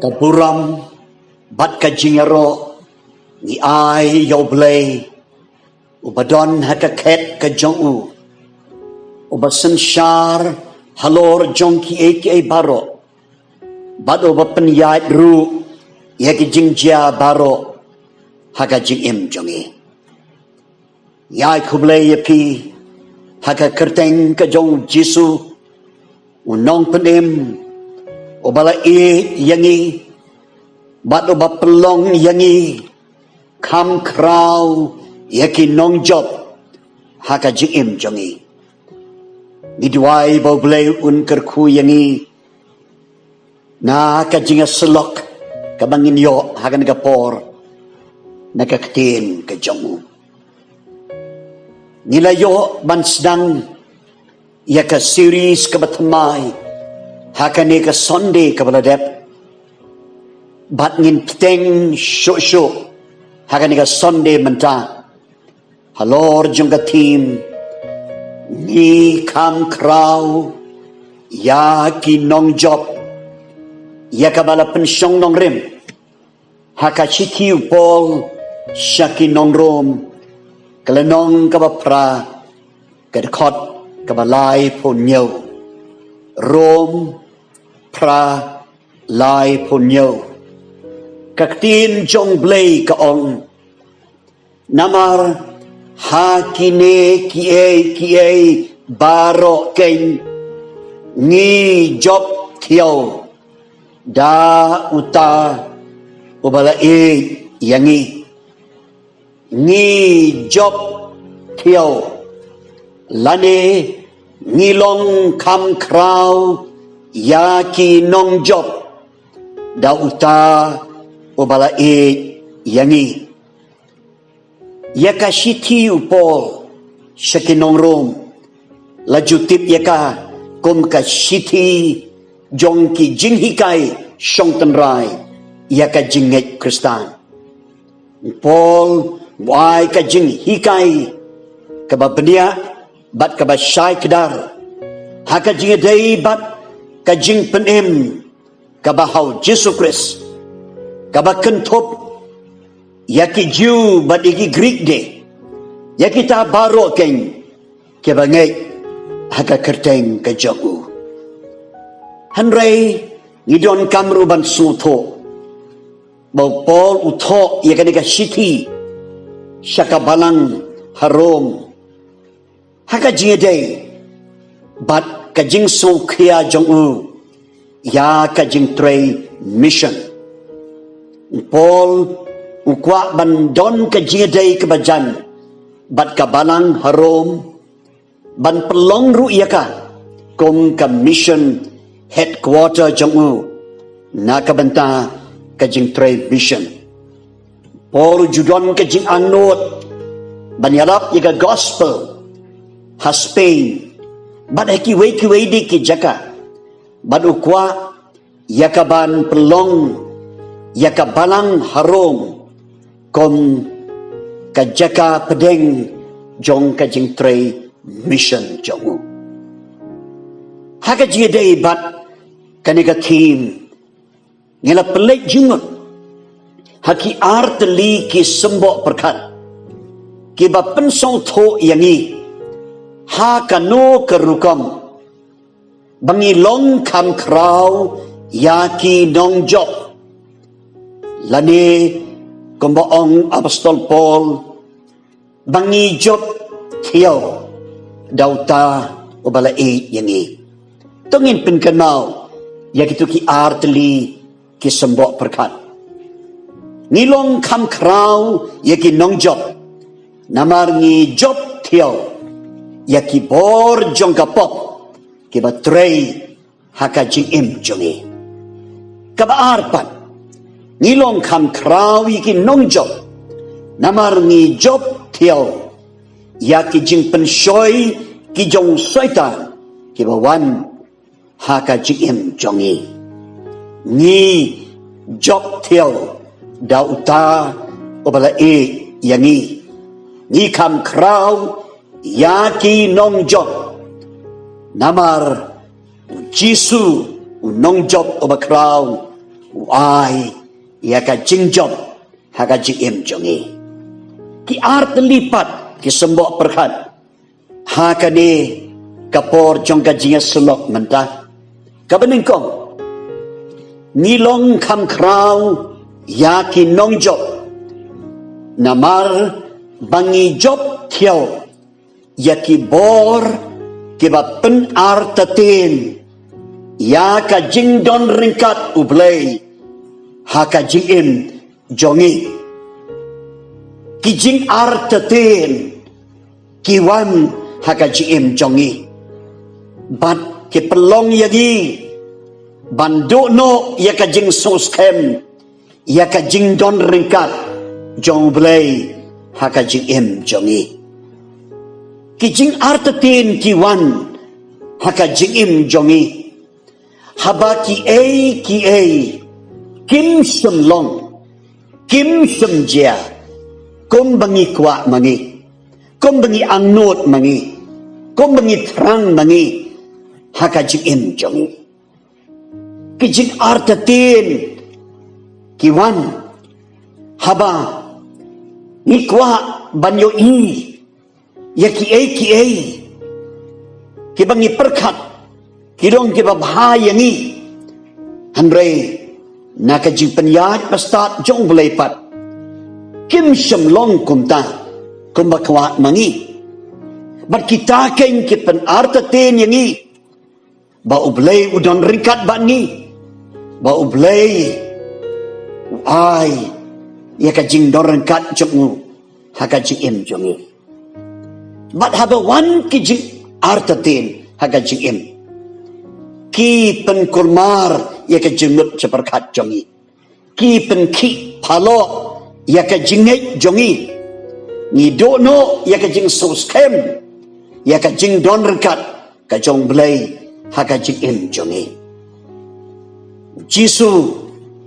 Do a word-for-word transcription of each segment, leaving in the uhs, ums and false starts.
Ka burom bad ka jingïaroh ngi ai ïa U Blei, uba don ha ka khet ka jong u, uba synshar halor jong kiei kiei baroh, bad uba pynïaid ruh ïa ki jingjia baroh ha ka jingim jong ngi. Ngi ai khublei ïa phi ha ka kyrteng ka jong U Jisu, u nongpynim, uba la ïeit ïa ngi, bad uba pynlong ïa ngi kham khraw ïa ki nongjop ha ka jingim jong ngi. Ngi duwai ba U Blei un kyrkhu ïa ngi na ka jingïasyllok kaba ngin ïoh ha kane ka por na ka ktien ka jong u. Ngi la ïoh ban sdang ïa ka series kaba thymmai ha kane ka Sunday kaba la dep, bad ngin bteng shuh shuh ha kane ka Sunday mynta halor jong ka theme, ngi kham khraw ïa ki nongjop, ïa kaba la pynshong nongrim ha ka shithi u Paul sha ki nong Rom, ka lynnong kaba phra, ka dkhot kaba laiphew hynñiew. Rom phra, laiphew hynñiew. Ka ktien jong U Blei ka ong, namar ha kine kiei kiei baroh keiñ ngi jop thiaw da uta uba la ïeit ïa ngi. Ngi jop thiaw, lane ngi long kham khraw ïa ki nongjop da uta uba la ïeit ïa ngi. Ïa ka shithi u Paul sha ki nong Rom, la ju tip ïa ka kum ka shithi jong ki jinghikai shong tynrai ïa ka jingngeit Khristan. U Paul u ai ka jinghikai kaba bniah bad kaba shai kdar ha ka jingïadei bad ka jingpynim kaba ha U Jisu Khrist, kaba kynthup ïa ki Jiw bad ïa ki Grik de, ïa kita baroh keiñ kiba ngeit ha ka kyrteng ka jong u. Hynrei ngi donkam ruh ban sngewthuh ba u Paul u thoh ïa kane ka shithi sha ka balang ha Rom ha ka jingïadei bad ka jingsngewkhia jong u ïa ka jingtrei mission. U Paul u kwah ban don ka jingïadei kaba jan bad ka balang ha Rom, ban pynlong ruh ïa ka kum ka mission headquarter jong u na ka bynta ka jingtrei mission. Paul u ju don ka jingangnud ban ïarap ïa ka gospel ha Spain bad ha kiwei kiwei de ki jaka, bad u kwah ïa ka ban pynlong ïa ka balang ha Rom kum ka jaka pdeng jong ka jingtrei mission jong u. Ha ka jingïadei bad kane ka theme, ngi la pynleit jingmut ha ki artylli ki symboh pyrkhat kiba pynsngewthuh ïa ngi ha kano ka rukom ba ngi long kham khraw ïa ki nongjop, lane kumba ong apostol Paul, ba ngi jop thiaw da uta uba la ïeit ïa ngi. To ngin pynkynmaw ïa kito ki artylli ki symboh pyrkhat. Ngi long kham khraw ïa ki nongjop namar ngi jop thiaw ïa ki bor jong ka pop kiba trei ha ka jingim jong ngi. Kaba ar pat, ngi long kham khraw ïa ki nongjop namar ngi jop thiaw ïa ki jingpynshoi ki jong u Soitan kiba wan ha ka jingim jong ngi. Ngi jop thiaw da uta uba la ïeit ïa ngi. Ngi kham khraw ïa ki nongjop namar u Jisu, u nongjop uba khraw, u ai ïa ka jingjop ha ka jingim jong ngi. Ki artylli pat ki symboh pyrkhat ha kane ka por jong ka jingïasyllok mynta. Kaba nyngkong, ngi long kham khraw ïa ki nongjop, namar ba ngi jop thiaw ïa ki bor kiba pynartatien ïa ka jingdon ryngkat U Blei ha ka jingim jong ngi. Ki jingartatien ki wan ha ka jingim jong ngi, bad ki pynlong ïa ngi ban duh noh ïa ka jingsngewskhem ïa ka jingdon ryngkat jong U Blei ha ka jingim jong ngi. Ki jingartatien ki wan ha ka jingim jong ngi haba kiei kiei kim shym long, kim shym jia kumba ngi kwah ma ngi, kumba ngi angnud ma ngi, kumba ngi thrang ma ngi ha ka jingim jong ngi. Ki jingartatien ki wan haba ngi kwah ban ïohi ïa kiei kiei kiba ngi pyrkhat ki long kiba bha ïa ngi, hynrei na ka jingpynïaid bastad jong U Blei pat kim shym long kumta kumba kwah ma ngi. Bad kita keiñ ki pynartatien ïa ngi ba U Blei u don ryngkat bad ngi, ba U Blei u ai ïa ka jingdon ryngkat jong u ha ka jingim jong ngi. Bad haba wan ki jingartatien ha ka jingim, ki pynkulmar ïa ka jingmut jingpyrkhat jong ngi, ki pynkhih paloh ïa ka jingngeit jong ngi. Ngi duh noh ïa ka jingsngewskhem ïa ka jingdon ryngkat ka jong U Blei ha ka jingim jong ngi. U Jisu,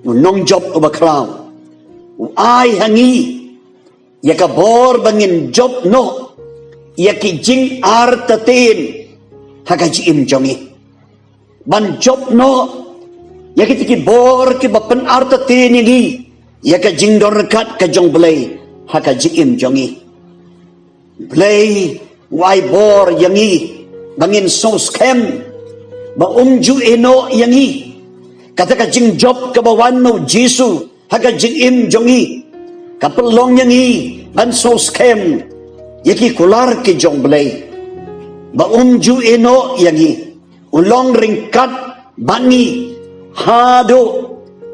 u nongjop uba khraw, u ai ha ngi ïa ka bor ba ngin jop noh ïa ki jingartatien ha ka jingim jong ngi. Ban jop noh ïa kita ki bor kiba pynartatien ïa ngi ïa ka jingdon ryngkat ka jong U Blei ha ka jingim jong ngi. U Blei u ai bor ïa ngi ba ngin sngewskhem ba um ju ïehnoh ïa ngi. Kata ka jingjop kaba wan na U Jisu ha ka jingim jong ngi ka pynlong ïa ngi ban sngewskhem ïa ki kular ki jong U Blei ba um ju ïehnoh ïa ngi. U long ryngkat bad ngi haduh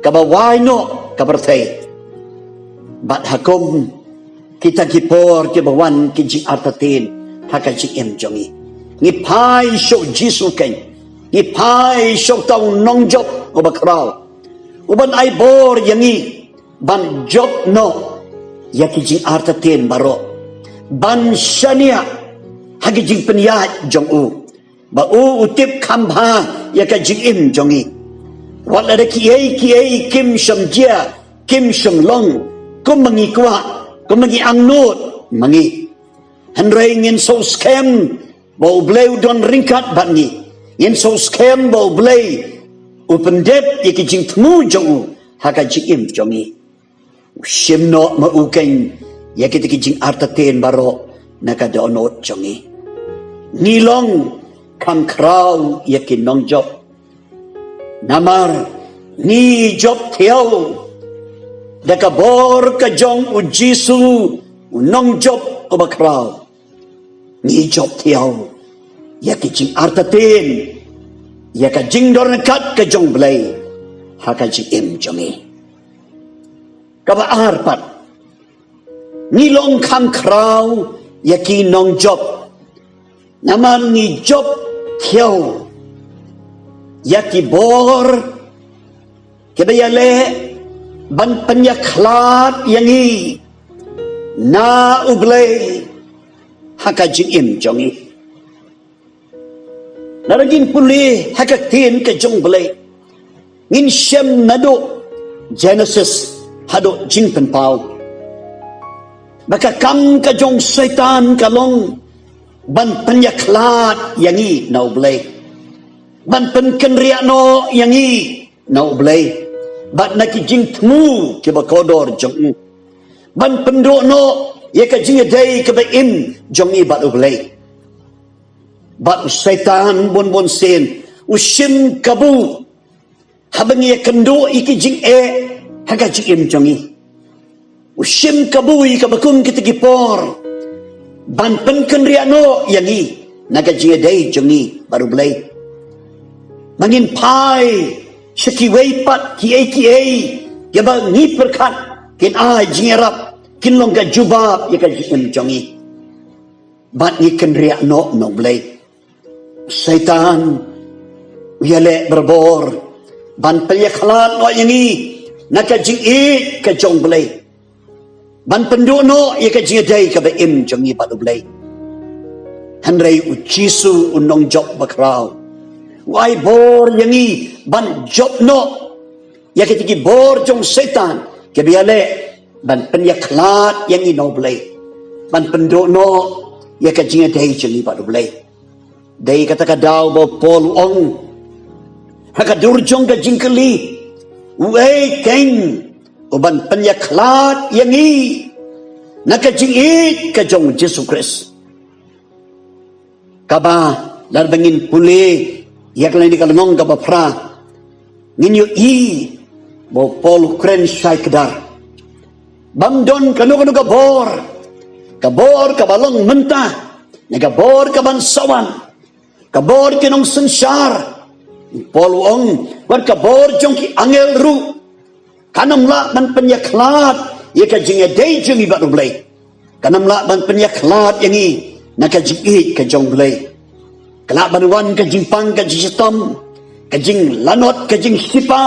kaba wai noh ka pyrthei. Bad ha kum kita ki por kiba wan ki jingartatien ha ka jingim jong ngi, ngi phai sha U Jisu keiñ, ngi phai sha uta u nongjop uba khraw, uban ai bor ïa ngi ban jop noh ïa ki jingartatien baroh, ban shaniah ha ki jingpynïaid jong u, ba u u tip kham bha ïa ka jingim jong ngi. Wat lada kiei kiei kim shym jia, kim shym long kumba ngi kwah, kumba ngi angnud ma ngi, hynrei ngin sngewskhem ba U Blei u don ryngkat bad ngi. Ngin sngewskhem ba U Blei u pyndep ïa ki jingthmu jong u ha ka jingim jong ngi. U shim noh ma u keiñ ïa kita ki jingartatien baroh na ka dohnud jong ngi. Ngi long kham khraw ïa ki nongjop, namar ngi jop thiaw da ka bor ka jong U Jisu, u nongjop uba khraw. Ngi jop thiaw ïa ki jingartatien ïa ka jingdon ryngkat ka jong U Blei ha ka jingim jong ngi. Kaba ar pat, ngi long kham khraw ïa ki nongjop, namar ngi jop thiaw ïa ki bor kiba ïaleh ban pynïakhlad ïa ngi na U Blei ha ka jingim jong ngi. Lada ngin pule ha ka ktien ka jong U Blei, ngin shem naduh Genesis haduh Jingpynpaw ba ka kam ka jong Soitan ka long ban pynïakhlad ïa ngi na U Blei, ban pynkynriah noh ïa ngi na U Blei, bad na ki jingthmu kiba kordor jong u, ban pynduh noh ïa ka jingïadei kaba im jong ngi bad U Blei. Bad u Soitan bun bun sien u shim kabu haba ngi ïakynduh ïa ki jingeh ha ka jingim jong ngi. U shim kabu ïa kaba kum kita ki por ban pynkynriah noh ïa ngi na ka jingïadei jong ngi bad U Blei. Ba ngin phai sha kiwei pat kiei kiei kiba ngi pyrkhat kin ai jingïarap, kin long ka jubab ïa ka jingim jong ngi. Bad ngi kynriah noh na U Blei. Soitan u ïaleh barabor ban pynïakhlad noh ïa ngi na ka jingïeit ka jong U Blei, ban pynduh noh ïa ka jingïadei kaba im jong ngi bad U Blei. Hynrei U Jisu, U Nongjop Bakhraw, u ai bor ïa ngi ban jop noh ïa kita ki bor jong Soitan kiba ïaleh ban pynïakhlad ïa ngi na U Blei, ban pynduh noh ïa ka jingïadei jong ngi bad U Blei. Dei kata ka daw ba u Paul u ong ha ka dur jong ka jingkylli, uei keiñ uban pynïakhlad ïa ngi na ka jingïeit ka jong U Jisu Khrist? Kaba lada ngin pule ïa ka lynti ka lynnong kaba phra, ngin ïohi ba u Paul u kren shai kdar. Bym don kano kano ka bor, ka bor kaba long mynta, ne ka bor kaban sa wan, ka bor ki nongsynshar. U Paul u ong, wat ka bor jong ki angel ruh kan ym lah ban pynïakhlad ïa ka jingïadei jong ngi bad U Blei. Kan ym lah ban pynïakhlad ïa ngi na ka jingïeit ka jong U Blei. Ka lah ban wan ka jingpang ka jingshitom, ka jinglanot ka jingshipa,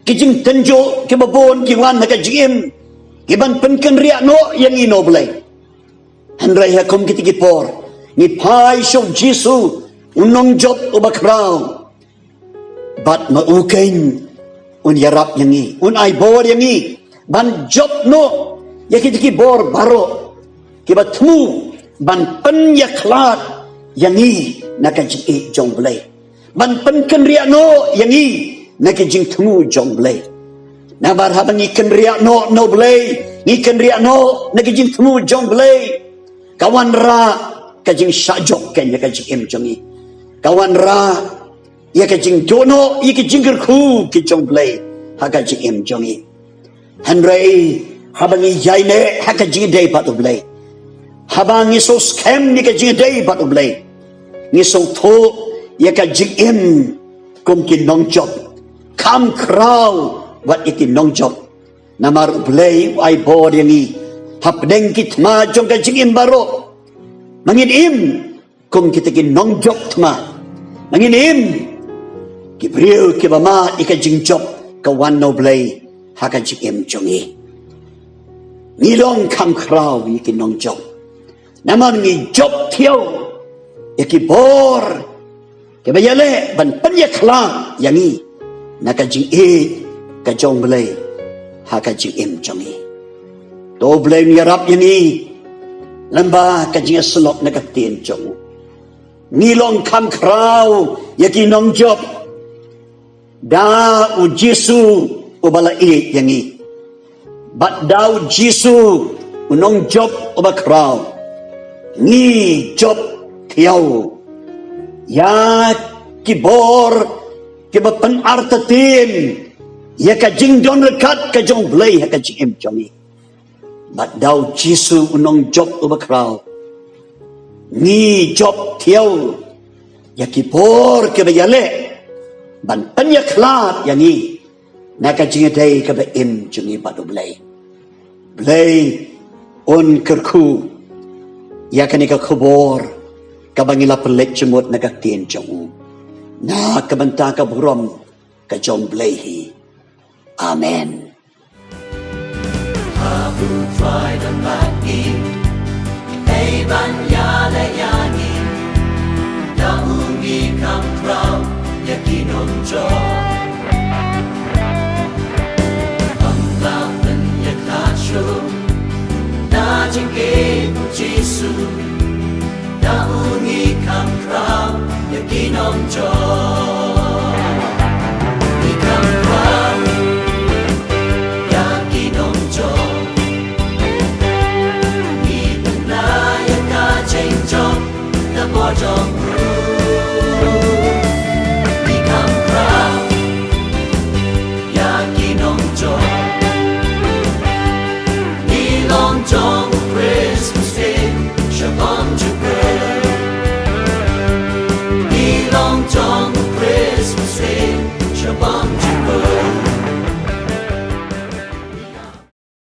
ki jingtynjuh kiba bun ki wan ha ka jingim, kiban pynkynriah noh ïa ngi na U Blei. Hynrei ha kum kita ki por ngi phai sha U Jisu, U Nongjop Uba Khraw. Bad ma u keiñ un ïarap ïa ngi, un ai bor ïa ngi ban jop noh ïa kita ki bor baroh kiba thmu ban pynïakhlad ïa ngi na ka jingïeit jong U Blei, ban pynkynriah noh ïa ngi na ka jingthmu jong U Blei. Namar haba ngi kynriah noh na U Blei, ngi kynriah noh na ka jingthmu jong U Blei, ka wanrah ka jingshah jop keiñ ha ka jingim jong ngi. Ka wanrah ïa ka jingduh noh ïa ka jingkyrkhu ka jong U Blei ha ka jingim jong ngi. Hynrei haba ngi ïaineh ha ka jingïadei bad U Blei, haba ngi sngewskhem ïa ka jingïadei bad U Blei, ngi sngewthuh ïa ka jingim kum ki nongjop, kham khraw wat ïa ki nongjop. Namar U Blei u ai bor ïa ngi hapdeng ki thma jong ka jingim baroh. Ma ngin im kum kita ki nongjop thma. Ma ngin im ki briew kiba mad ïa ka jingjop ka wan na U Blei ha ka jingim jong ngi. Ngi long kham khraw ïa ki nongjop. Namar ngi jop thiaw ïa ki bor kiba ïaleh ban pynïakhlad ïa ngi na ka jingïeit ka jong U Blei ha ka jingim jong ngi. To U Blei un ïarap ïa ngi lyngba ka jingïasyllok na ka ktien jong u. Ngi long kham khraw ïa ki nongjop da U Jisu uba la ïeit ïa ngi. Bad da U Jisu, U Nongjop Uba Khraw, ngi jop thiaw ïa ki bor kiba pynartatien ïa ka jingdon ryngkat ka jong U Blei ha ka jingim jong ngi. Bad da U Jisu, U Nongjop Uba Khraw, ngi jop thiaw ïa ki bor kiba ïaleh ban pynïakhlad ïa ngi na ka jingïadei kaba im jong ngi bad U Blei. Blei un kyrkhu ïa kane ka khubor kaba ngi la pynleit jingmut na ka ktien jong u, na ka bynta ka burom ka jong U Blei hi. Amen. Ha U Trai don bad ngi, hei ban ïaleh ïa ngi, da u ngi kham khraw ïa ki nongjop. Ym lah pynïakhlad shuh na jingïeit U Jisu. Da u ngi kham khraw ïa ki nongjop. Ngi kham khraw